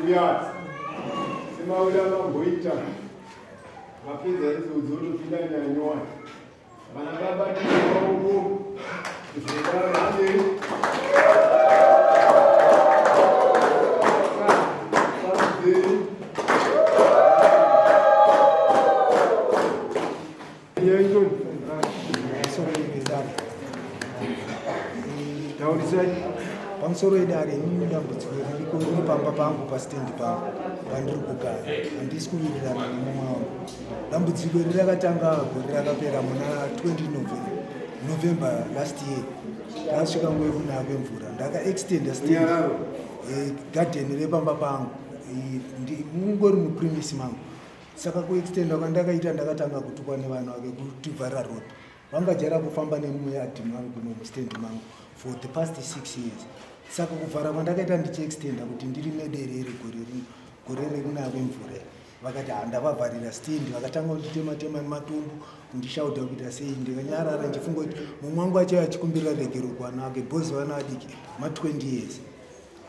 Mbuya, semaura mamboita mapedza idzodzo otopinda nyaya nyowani. Vana baba tinomaoko zvekare. Pamusoro edare, inini dambudziko ririko riri pamba pangu pasitendi pangu pandiri kugara, handisi kuwirirana nemumwe wangu. Dambudziko iri rakatanga gore rakapera muna 20 November last year. Rasvika nguva yekunaya kwemvura, ndakaextenda stand garden repamba pangu mungori mupremise mangu. Saka kuextenda kwandakaita, ndakatanga kutukwa nevanhu vake kutivhara road. Vangajara kufamba nemuyadhi mangu nomustand mangu for the past 6 years. Saka kuvhara kwandakaita ndichiextenda kuti ndirime derere gore rino, gore rekunaya kwemvura, vakati handavavharira stand. Vakatanga kunditema tema nematombo, kundishaudha, kuita sei. Ndikanyarara ndichifunga kuti mumwe wangu acho achikumbirira regero kuvana vake, bhozi vana vadiki ma20 years.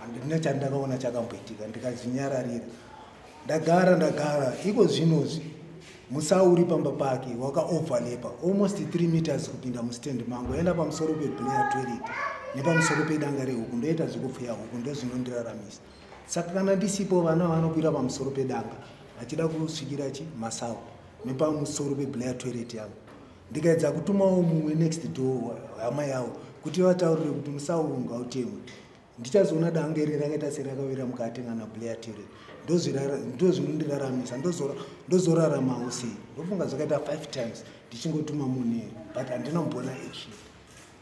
Handina chandakaona chakamboitika, ndikazvinyararira. Ndagara ndagara, iko zvinozvi musauri pamba pake wakaoverlapa almost 3 meters kupinda mustand mangu, enda pamusoro peblair toilet nepamusoro pedanga rehuku. Ndoita zvekupfuya huku, ndozvinondiraramisa. Saka kana ndisipo, vana vanokwira pamusoro pedanga vachida kusvikira chi masau nepamusoro peblair toilet yangu. Ndikaedza kutumawo mumwe next door, hama yavo, kuti vataurire kuti musau ngautemwe, ndichazoona danga iri rakaita serakawira mukati kana blair toilet. Ndozvinondiraramisa, ndozoraramawo sei? Ndofunga zvakaita five times ndichingotuma munhu, but handina kumboona action.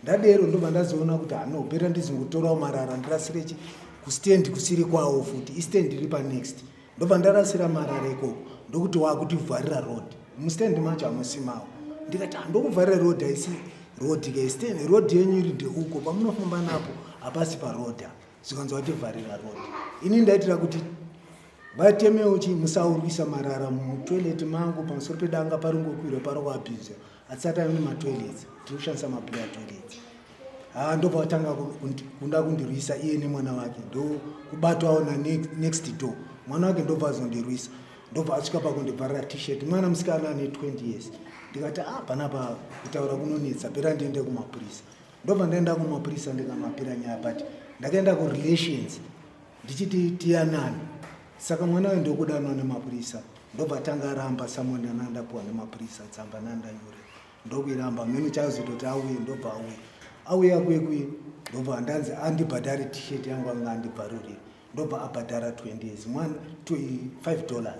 Ndadero ndobva ndazoona kuti hano better ndizingotorawo marara ndirasire chi kustand kusiri kwawo futi, istand iri panext. Ndobva ndarasira marara ikoko, ndokuti wakutivharira road, mustand macho hamusimawo. Ndikati handokuvharira road, haisi road ke stand, road yenyu iri ndeuko pamunofamba napo, hapasi paroad. Zvikanzi wativharira road. Ini ndaitira kuti vatemewo chi musaurwisa marara mutoilet mangu pamusoro pedanga paringokwirwa pari kuabhizwa. Hatisati ane matoilets, tiri kushandisa mablair toilets. Ha, ndobva vatanga kuda kundirwisa iye nemwana wake, ndokubatwawo nanext door mwana wake, ndobva azondirwisa, ndobva asvika pakundibvarira T-shirt, mwana musikana ane 20 years. Ndikati a ah, panapa kutaura kunonetsa, pera ndiende kumapurisa. Ndobva ndaenda kumapurisa ndikamapira nyaya, but ndakaenda kurelations ndichiti tiyanani. Saka mwana uyu ndokudanwa nemapurisa, ndobva tanga aramba samoni ana ndapuwa nemapurisa tsamba nandanyore, ndokuiramba mheno chazototi auye. Ndobva auya, auya kwekwe, ndobva ndanzi andibhadhare T-shirt yangu anga andibvarurire. Ndobva abhadhara 20 years mwana, $5,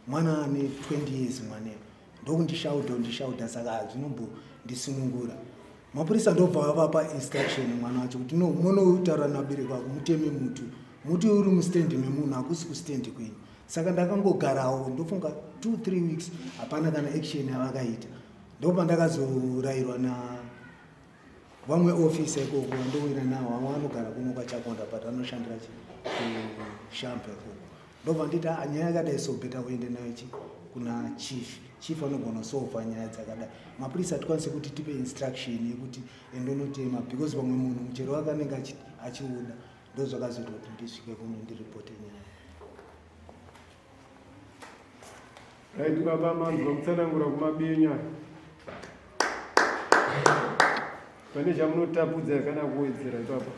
mwana ane 20 years mwaneyo. Ndokundishaudha, kundishaudha. Saka hazvinombondisunungura. Mapurisa ndobva vavapa instruction mwana wacho kuti no, munotaura nabereki wako muteme muti. Muti uri mustendi memunhu, hakusi kustendi kwenyu. Saka ndakangogarawo, ndofunga 2 3 weeks, hapana kana action yavakaita. Ndobva ndakazorayirwa na vamwe ofisa ikoko vandowira nawo, vamwe vanogara kuno kwaChakonda but vanoshandira kushampa ikoko. Ndobva nditi ah, nyaya yakadai so better uende nayo chi kuna chief. Chief anogona kusolva nyaya dzakadai. Mapurisa hatikwanisi kuti tipe instruction yekuti endonotema because vamwe munhu muchero wake anenge achiuda. Ndo zvakazoita kuti ndisvike kuno ndiripote nyaya. Right, baba, manzwa kutsanangura kumabenya. Pane chamunotapudza kana kuwedzera ipapo?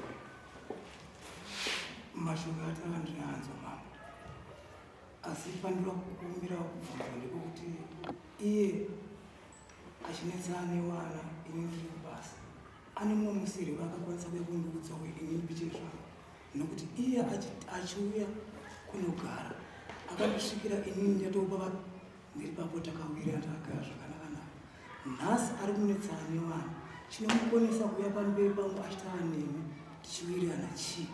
Mashoko atanga ndinanzwa, mama, asi pandinoda kukumbira kubvunza ndekuti iye achinetsana nevana, ini ndiri kubasa, ane mumwe musiri vaakakwanisa kuya kundiudza ini piche zvangu, nokuti iye achiuya kunogara akandisvikira inini ndatopa ndiri papo, takawira, takagara zvakanaka naye. Nhasi ari kunetsana nevana, chinomukonesa kuuya pamberi pangu achitaura nemi tichiwirirana chii?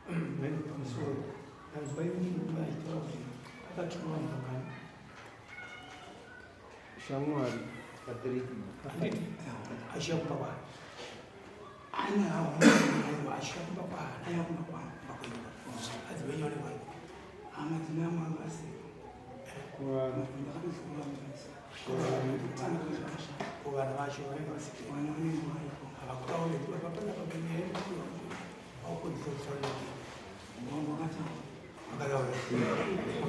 Pamusoro, ndanzwa murume achitaura kuti akatuma vanhu vangani? Shamwari. Achiya kumba kwaari? Ana achiya kumba kwaari? Aya kumba kwangu. Adzimai vanenge varipo? Amadzimai amwe anga asipo. Ndakatozikura. Vana vacho vanenge vasipo? Vana vanenge varipo. Havakutaure baba panapa penyaya aukodzisa kutaura? Wangu akataura.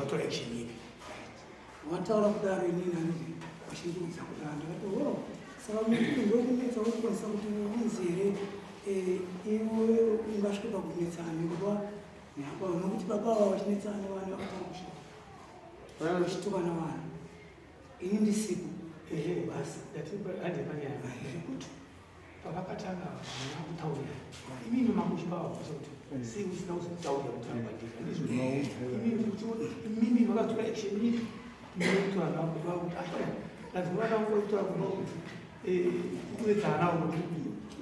Makatora action ipi? Wataura kudaro inini handiti wachindiudza kudaro ndikati ho saka muti ndokunetsa urikwanisa kuti unzi here eh, iwe ungasvike pakunetsana nekuva neapa nokuti baba ava vachinetsana nevana vakatanga kusvika vachitukana vana ini ndisipo Ehe, basi ndati hande panyaya zvekuti pavakatanga vana kutaurira imimi makuchipavabvunza kuti sei usina kuzotaurira kuti anobadhira ndizvo imimi makatora action ipi inotora nakuva kuti ashaya kanzi vakatora kuva kuti kuedza ana kuti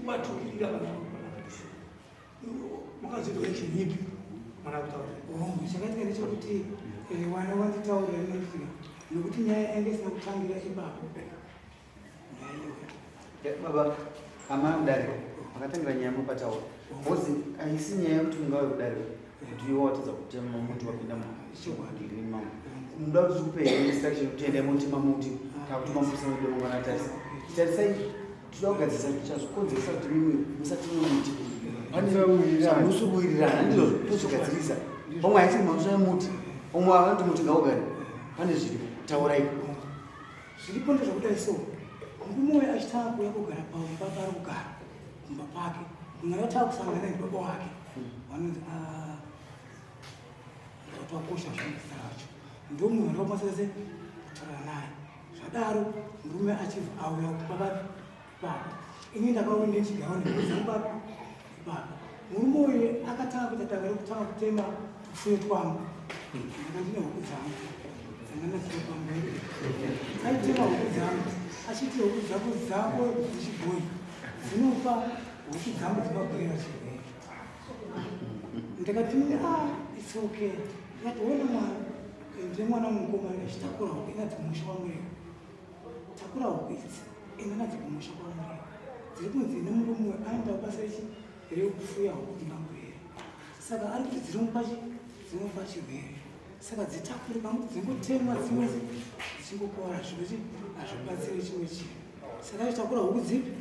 uvatukirira vana vanakadisi makazotora action ipi mwana kutaurira hongu chakaitika ndechekuti eh, wana wanditaurira inoitika nokuti nyaya yange isina kutangira ipapo nyaya iyoyo Baba, amana kudare makatangira nyaya mupataura because haisi nyaya yekuti mungave kudare kuti iwe watadza kutema muti wapinda Chokwadi. mumamo muda kuti tikupe here instruction kuti endai motema muti takutuma mupisa muti mangwana tarisa tarisai tinoda kugadzirisa chazvikonzeresa kuti mimwe musateme muti pane Musawirirana. zvamusi kuwirirana ndizvozvo tozvigadzirisa pamwe haisi mhosva yemuti umwe avanoti muti ngaugare pane zviripo taurai Zviripo ndezvekudai so murume uyu achitanga kuuya kugara pamba paari kugara kumba kwake munhu akatanga kusangana naye ndibaba wake vanonzi ah, twakosha zvinozita racho ndo munhu andakakwanisa se kutaura naye zvadaro murume achibva auya kumba papi ipapo ini ndakauya ndichigara ndikudzangu papi ipapo murume uyu akatanga kuita danga rekutanga kutema tupfuyo twangu ndanga ndine huku dzangu dzanga ndadziwa pamberi aitema huku dzangu achiti huku dzako dzako dzechibhoyi dzinopa huku dzangu dzemabhurera chirwere ndikati ah it's okay ndikati wona mwana ndine mwana mukomana achitakura huku inadzi kumusha wamureva takura huku idzi enda nadzo kumusha kwamureva dziri kunzi nemurume uyu anoita basa rechi rekufuya huku dzemabhurera saka ari kuti dzinomupa chi dzinomupa chirwere saka dzitakure pamwe dzingotemwa dzimwe dzichingokora zvekuti hazvibatsiri chimwe chinhu saka achitakura huku dzipi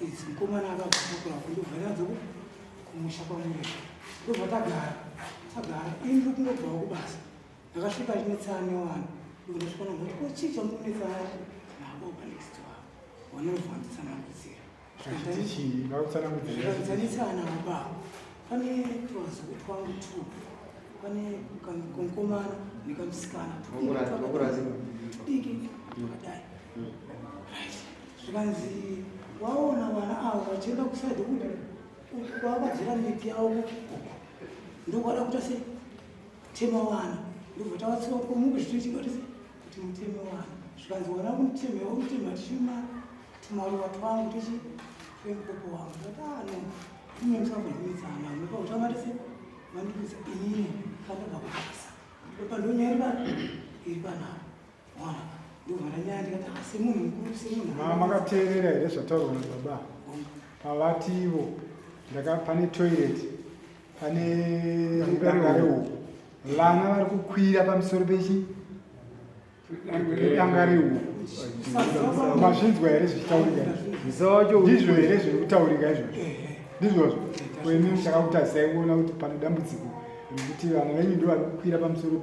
idzi mukomana akatakura huku ndobva nadzo kumusha kwamureva ndobva tagara tagara ini ndiri kungobvawo kubasa ndakasvika achinetsana nevanhu ndosvika namhati ko chii chamunetsana navo panext wavo vanobva vanditsanangudzira Achiti chii vakutsanangudzira Zvanetsana baba pane twazuku twangu tu pane kamukomana nekamusikana diki twakadai right zvikanzi waona vana avo vachienda kusaidhi kupi uku kwavakadzira miti yavo uku ndokwada kuita sei tema wana ndobva tavatsiwa komuku zvitoitika kuti sei kuti muteme wana zvikanzi wana kumutemewa kutema tichima tumaruva twangu tichi twemukoko wangu ndati ah no ine musavhunzana munopa kuti amatese mandikuza inini kandabva kubasa ndopa ndonyaya iri pa iri panapa wana ndobva ndanyaya ndikati ah semunhu mukuru semunhu Ma makateerera here zvataurwa nababa pavativo ndaka pane toilet pane danga rehuku vana vari kukwira pamusoro pechi danga rehuku mazvinzwa here zvichitaurika ndizvo here zviri kutaurika izvozvo ndizvozvo imi muchakakutarisai kuona kuti pane dambudziko rekuti vana venyu ndo vari kukwira pamusoro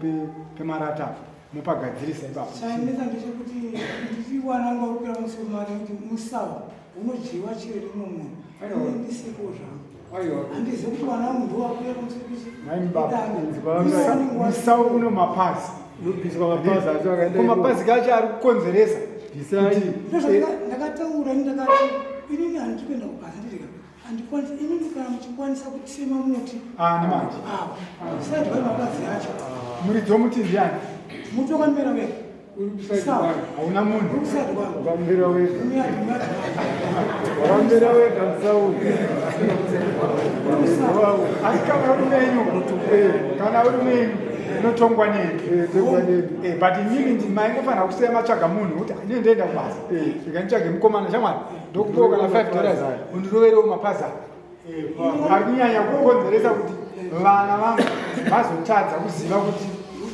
pemarata apo mopagadzirisa ipapo chainetsa ndechekuti ndichiwana anga kukwira pamusoro mari kuti musawa unodyiwa chero rimwe munhu Aiwa. ndisipo zvangu Aiwa. handizivi kuti vana vangu ndovakwira pamusoro Mai mubaba musau uno mapazi Unobviswa mapazi acho akaenda ko mapazi kacho ari kukonzeresa Bvisai. kuti ndakataura ini ndakati inini handiri kuenda kubasa ndirika handikwanisi inini kana muchikwanisa kutema muti ani manje awa usati vari mapazi acho muridzi womuti ndiani muti wakamera wega Uri kuside Sawa. kwangu hauna munhu uri kuside kwangu Wakamera wega. Muyadi, muyadi. Wakamera wega musauri. Asi kana uri menyu kana uri menyu unotongwa neni Tongwa neni. But inini maingofanira kusiya matsvaga munhu kuti inini ndoenda kubasa rega nditsvage mukomana shamwari ndokupawo kana 5 dollars undiroverewo mapazi apa ari kunyanya kukonzeresa kuti vana vangu vazotadza kuziva kuti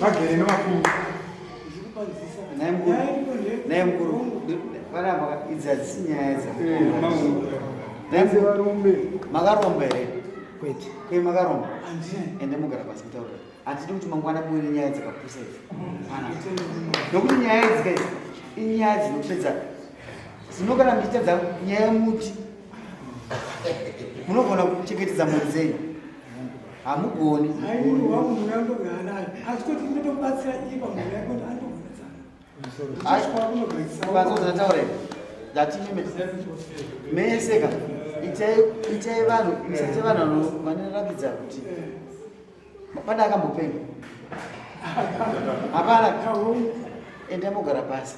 vagere nevakuru Ndikupanzisa. Naye mukuru. Nyaya iripo ndeye- Naye mukuru panapa idzi hadzisi nyaya Vese varume. Makaromba here? Kwete. Kwe makaromba? Handina. Ende mugara pasi mutaurira. Hatidi kuti mangwana muve nenyaya dzakapusa idzi. Pana. Nokuti nyaya idzi ka idzi inyaya dzinopedza. Dzinokana muchitadza nyaya yemuti. Munogona kuchengetedza mhuri dzenyu. Hamugoni. Haini wangu mhuri yangu ndogara nayo. Asi kuti ndinotobatsira iye pamhuri yake kuti andogonetsana. Vanzozataura ndatime mese ka itai vanhu musaite vanhu vanoratidza kuti pane akambopenga hapana. Enda mogara pasi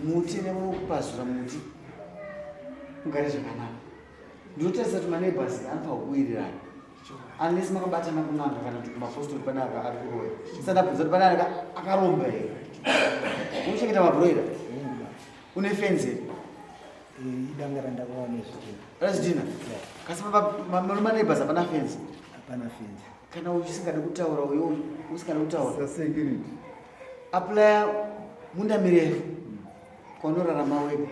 muti nemupazura muti mugare zvakanaka. Ndinotarisa kuti maneighbors anofanira kuwirirana unless makabatana kun'anga kana kuti kumapostori pane ari kuroya. Sandabvunza kuti pane akaromba here? Unochengeta mabroiler? Une fenzi here? Idanga randakawa nezvidhina. Razvidhina? Kasi maneighbors hapana fenzi? Hapana fenzi. Kana usingadi kutaura uyo usingadi kutaura. Security. Applya munda mirefu kwaunorarama wega.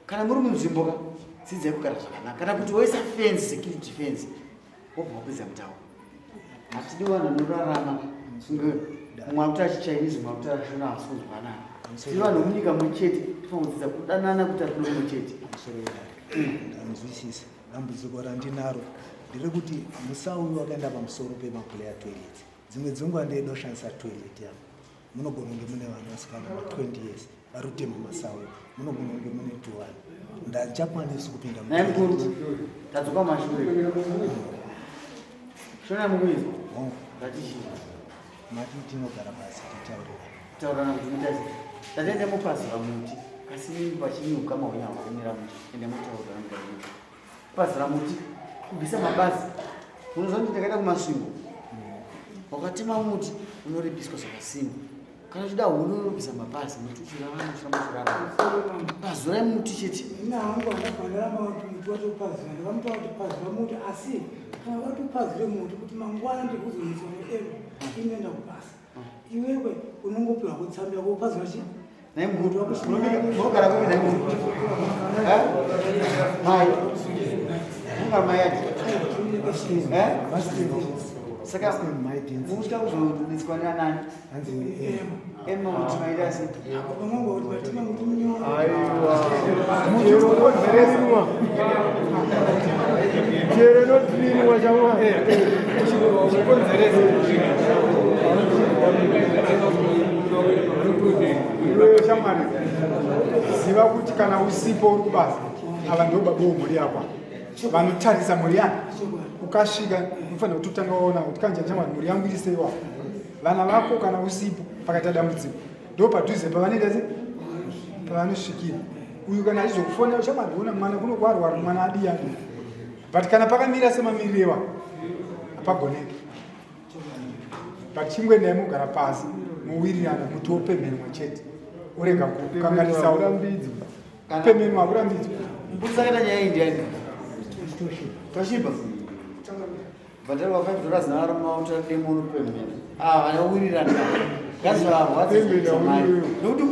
Kana muri munzvimbo ka dzidzai kugara zvakanaka. Kana kuti woisa fence, security fence, wobva wapedza mutauro. Hatidi vanhu vanorarama kunge mumwe akuti achiChinese, mumwe akuti aShona, hasi kunzwanana. Tiri vanhu vemunyika mumwe chete, tofanira kudzidza kudanana kuti atino mumwe chete. Musoro wedare, ndanzwisisa. Dambudziko randinaro nderekuti musauyu wakaenda pamusoro pemaplayer toilets. Dzimwe dzenguva ndeida kushandisa toilet yangu, munogona kunge mune vana vasikana ma20 years vari kutema masawu, munogona kunge mune tuvanhu, ndachakwanisi kupinda. Naye mukuru, tadzoka mumashure. Shona mukuizwa? Hongu. Ngatichii. Mati tinogara pasi titaurirana. Taurana kuti muita sei. Tatiende mupazura muti kasi pachini ukama hwenyu hakumira muti. Ende mutaurirana mukati. Pazura muti kubvisa mabazi. Munoziva kuti ndakaenda kuMasvingo. Wakatema muti unoripiswa zvakasimba. Kana uchida huni unobvisa mabazi muti uchirarama uchiramba uchirarama. Pazurai muti chete. Ina hangu andabva kuti muti watopazura, ndakamuta kuti pazura muti, asi kana watopazure muti kuti mangwana ndikuzonetswa neemo inoenda kubasa, iwewe unongopiwa kutsamba yako upazura chi. Naye mukuru munogara kupi naye mukuru? Eh? Mai. Munogara mai ati? Eh? Saka mutya kuzonetswa nanani? Hanzi Emma kuti maita sei? Pamwe kuti vatima muti munyoro. Aiwa. Chero chero inodhirinwa chamwa. Chikonzeresa. Iwewe shamwari, ziva kuti kana usipo uri kubasa, ava ndo baba wemhuri yako vanotarisa mhuri yako. Ukasvika unofanira kutotanga waona kuti kanjani shamwari, mhuri yangu iri sei, wako vana vako. Kana usipo pakaita dambudziko, ndo padhuze pavanoita se pavanosvikira. Uyu kana achizokufonera, shamwari, ona mwana kuno kwarwara, mwana adii adii. But kana pakamira semamirirewa, hapagoneki. But chingwendai mugara pasi muwirirana muti wopemhenwa chete, urega kukanganisa. Hakurambidzwi. Kupemenwa hakurambidzwi. Mbudzi akaita nyaya iyi ndiani? Toshiba. Bhadharwa $5 navaroma demo unopemhena. Ah, vanowirirana. Ngazvarwadza mari. Nokuti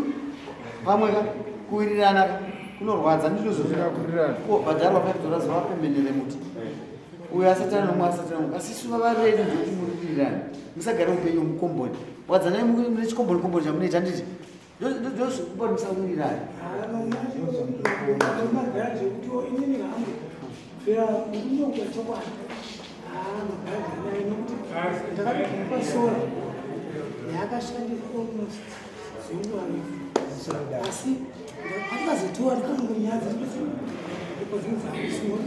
pamwe ka kuwirirana ka kunorwadza ndinozozvira. Kuwirirana. Ko bhadharwa $5 vapemhenere muti. Uyo asatana nomwe asatana nomwe. Asi isu vavareri ndoti muriwirirana. Musagare upenyu mukomboni. Wadzanai mune chikomboni komboni chamunoita handiti. Ndozvikupa musawirirana. Magara zvekuti inini hangu bvira ndinokuta chokwadi, magaraji anayo, nokuti ndakatobva pasora yaakashandisa almost zvenguva refu, asi patikazotora ndikanongonyadza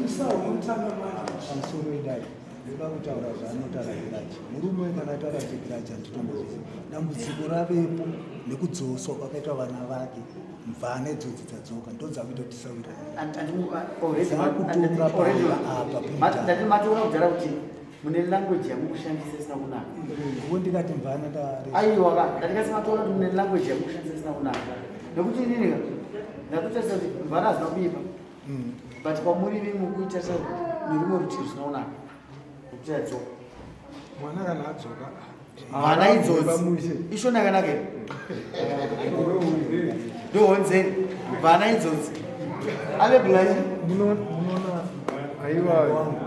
musaunotanga manje. Pamusoro idai, ndoda kutaura zvaanotaura Giraji. Murume kana ataura zvegiraji handitombozvizi. Dambudziko ravepo nekudzoswa kwakaitwa vana vake, mvana idzodzi dzadzoka ndo dzakuita kuti tisawirana. Dzakutonga pamba apa Ndati pemutano. Matoona kudhara kuti mune language yamukushandisa isina kunaka. Ngo ndikati mvana ndare. Aiwa ka, ndatikasi matoona kuti mune language yamukushandisa isina kunaka, nekuti inini ka ndatotarisa kuti mvana hazina kuipa, but kwamuri imi mukuitarisa nerumwe rutivi zvisina kunaka nekuti yadzoka. Mwana kana adzoka. Mvana idzodzi. Pamushe. Ishona yakanaka here? Ndohonzeri mvana idzodzi alebulai. Munoona Aiwa. wangu.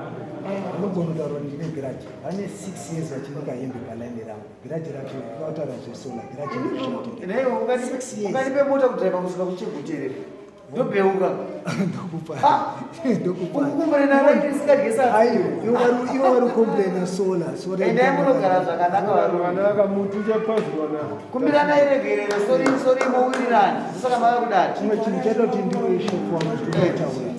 Vanogona kutaura kuti ndine grudge. Vane 6 years vachinika hembe palaini rangu. Grudge racho vataura zvesolar, grudge rekushotera. Unganipe mota kudriver kusvika kuchegutere. Ndobheuka. Ndokupa. Ndokupa. Kukumbrena right isingadye sadza. Ayo, iwo vari iwo vari complaina solar. Solar. Endai munogara zvakanaka varume. Vana vakamuti uchapazirwa na. Kumbiranai regerero, sorry sorry mowirirana. Ndosaka mava kudaro. Chimwe chinhu chaita kuti ndiwe shefu wangu ndinotaura.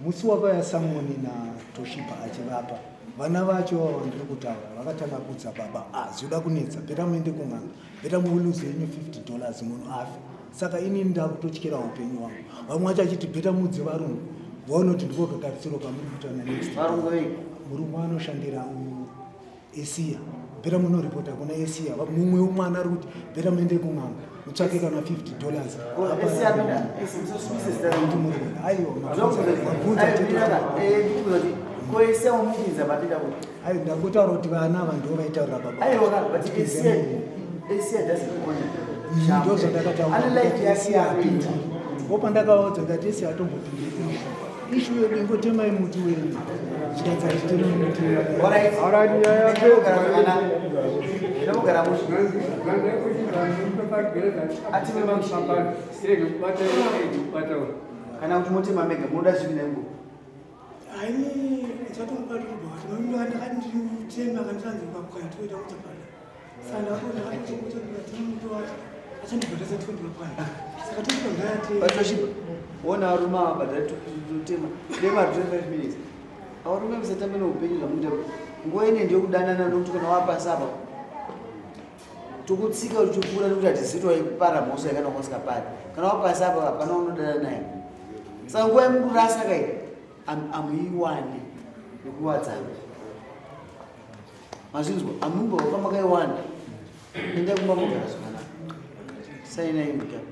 Musi wakauya Samoni naToshiba achivapa vana vacho vava vandiri kutaura vakatanga kuudza baba ah zvoda kunetsa beta muende kun'anga beta muuluze yenyu 50 dollars munhu afe saka inini ndakutotyira upenyu hwangu vamwe vacho achiti beta muudze varungu vaone kuti ndiko kagarisiro kamuri kuita nanext Varungu vei? murume anoshandira Asia beta munoripota kuna Asia mumwe mwana ari kuti beta muende kun'anga mutsvake kana 50 dollars aiwa mabvunza aiwa ndangotaura kuti vana ava ndivo vaitaurira baba ndo zvandakataura Asia apindi ndopandakavaudza ndati Asia atombopindi ishu yedu ingotemai muti wenyu zvikanzi hatitemi muti Kana kuti motema mega munoda zvipi nenguva Haini chatomubatirwa ndakati ndiri akandiranzi ukapwanya toita kuchapana. Saka ndakatokuti ndikati wacho achandibhadharisa tondikapwanya. Saka toita ngayati. Patoshiba wona varume ava bhadhara totema dema 25 minutes. Varume musatambe neupenyu zvamunoita. Nguva ine ndeyekudanana nokuti kana wapasa apa tokutsika uchipfuura nekuti hatizivi kuti waipara mhosva yakana wanga usingapari. Kana wapasa apa hapana unodana naye. Saka nguva yemukurasa kai amuiwani yekuwadzana. Mazvinzwa amumbova makaiwana. Endai kumba mogara zvakanaka. Sainai mutambo.